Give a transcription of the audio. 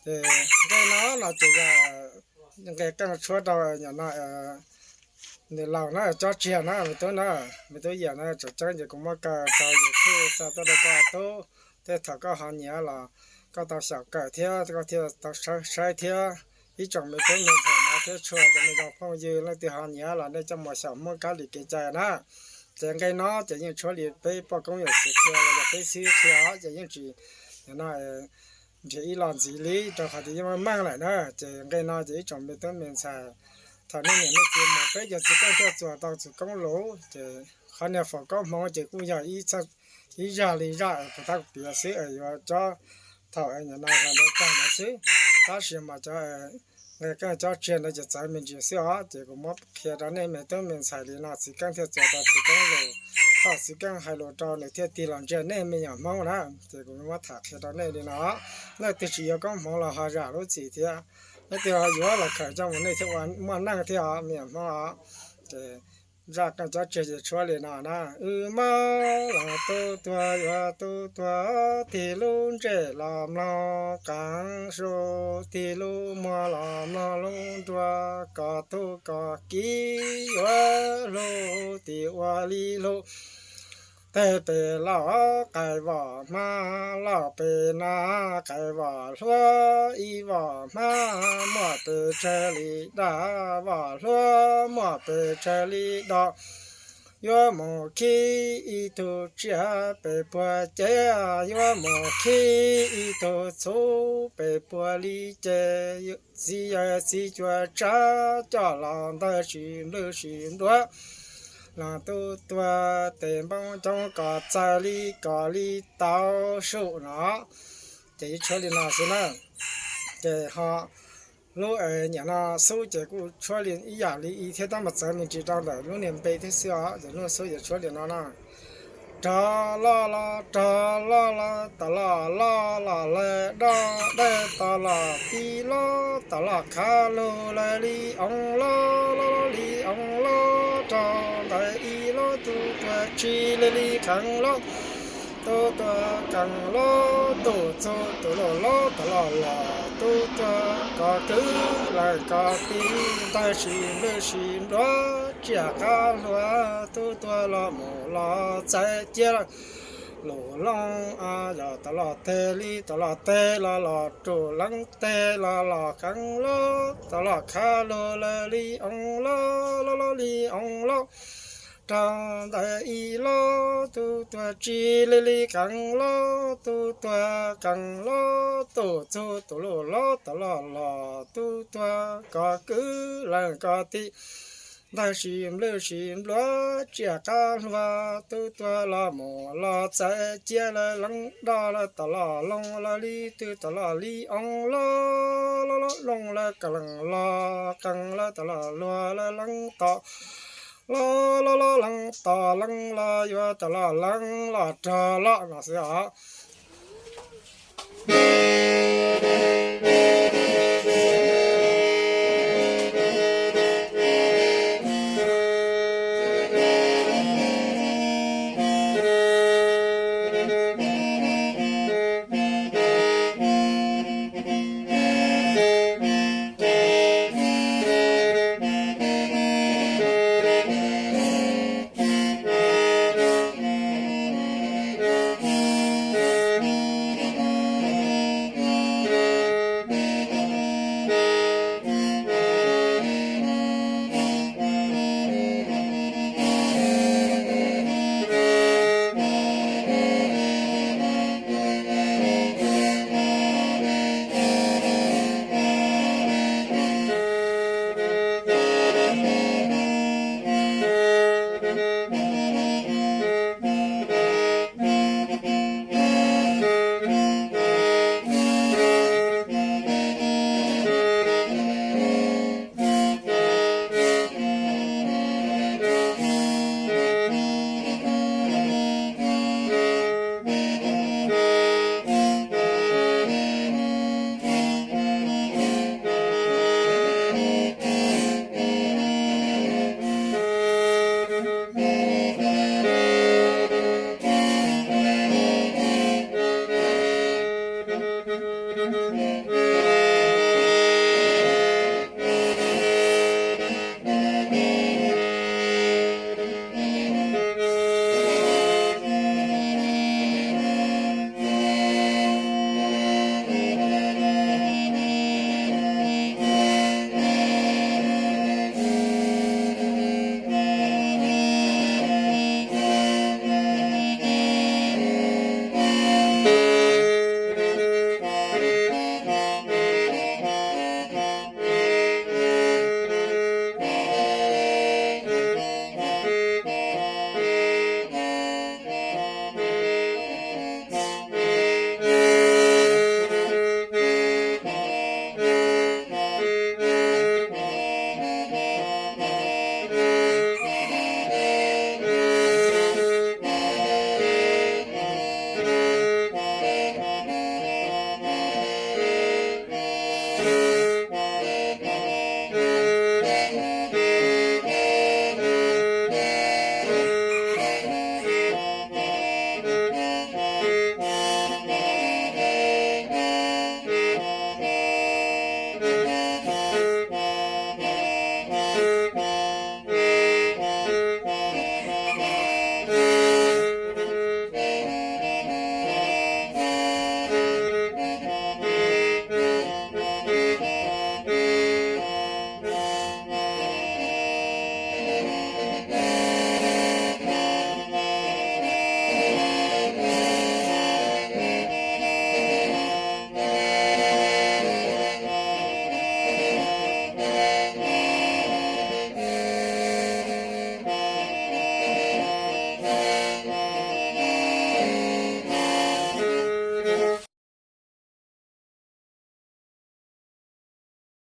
Ces nqe no no ces yog nqe keej tshuab rau no, nws laus na, cob tsiag na me tub na, me tub Yam na, tseem ceeb ces kuv muab kaw rau YouTube xa tuaj rau koj tub, tej thaum koj ho nyiam los koj tau xyaum kawm thiab koj thiaj tau saib thiab. Ib tsoom me tub me ntxhais no thiab txhua cov me zoo phooj ywg leej twg ho nyiam los nej coj mus xyaum Hmoob kab li kev cai na. Ces nqe no ces yeej tshuav li peb poj koob yawm txiv qhia los yog peb xib qhia ces yeej tsis, no nrhiav ib los ntxiv li rau qhov tias yeej meej meej lawm na. Ces nqe no ces ib tsoom me tub me ntxhais, thaum nej niam nej txiv mus peb cov txiv keej thiaj txuas tau txus koob lus. Ces qhov niag faus koob hmoov ces kuj yog ib zaj li zaj puas tab kuv piav xwb es yuav cob thaum no los ntawd tag ntawd xwb. Tab sis mas cov nqe keej cob tsiag ntawd ces txawv me ntsis xwb os. Ces kuv muab qhia rau nej me tub me ntxhais li no txiv keej thiaj txuas tau txus koob lus. Thaum txiv keej hais lus rau nws thiaj tig los ntsia nej me nyuam Hmoob na. Ces kuv muab tham qhia rau nej li no, leej twg tsis yuav koob hmoov los ho zam lub txim thiab, leej twg ho yuav los khawm coj mus nej thiaj ua muaj neej thiab os me nyuam Hmoob os. Ces zaj keej cob tsiag ces tshuab li no na. Wb mob los tub tuag yuav tub tuag, tig lub ntsej los mloog qeev su, tig lub muag los mloog lub nruas, koj tub koj kiv yuav hlub tim ua li hlub. Teg pem lauj qais vom hmab, lauj pem na qais vom hluab, ib vom hmab muaj pes tsawg li daj, vom hluab muaj pes tsawg li daj. Yuav mus khib ib tug tsiaj pem puag cev, yuav mus khib ib tug txhuv pem puag li ces, txiv yawg txiv cuas tsab coj los ntawg sis nplwg sis npluav los tub tuag, tes npoob coob kom txawg li kom li tau sum no. Ces ib tshuab li no xwb na. Ces ho lub nyiam no xub ces kuj tshuab li ib yam li ib thiab tab mas txawv me ntsis rau ntawm lub niag npe thiab xwb os. Ces lub xub ces tshuab li no na. Rog loj los rog loj los, tom loj loj los lawv doj dawj, tom loj tib loj tom loj khav lug lawv li oo loj, loj loj li oo loj. Rog ntawd ib loj tub tuag tsis li li qees loj, tub tuag qees loj, tus txug tus luj loj tom loj los tub tuag kov kwv lees kov tij, ntawg sis nplwg sis npluav tsiaj qab hlua, tub tuag los mus los txais cia lawm. Lus loo yog tom loj teg li tom loj teg los los rus leev teg los los qees loj, tom loj khav lug lawv li oo loj, loj loj li oo loj. Rog ntawd ib loj tub tuag tsis li li qees loj, tub tuag qees loj, tus txug tus luj loj tom loj los tub tuag kov kwv lees kov tij, ntawg sis nplwg sis npluav tsiaj qab hlua, tub tuag los mus los txais cia lawm leev doj lawm tom loj loo lawv li twg tom loj li oo loj, loj loj loo lawm qees los qees lawm tom loj luag lawm leev tom loj, loj loj leev tom leev los yuav tom loj leev los rog loj no xwb os.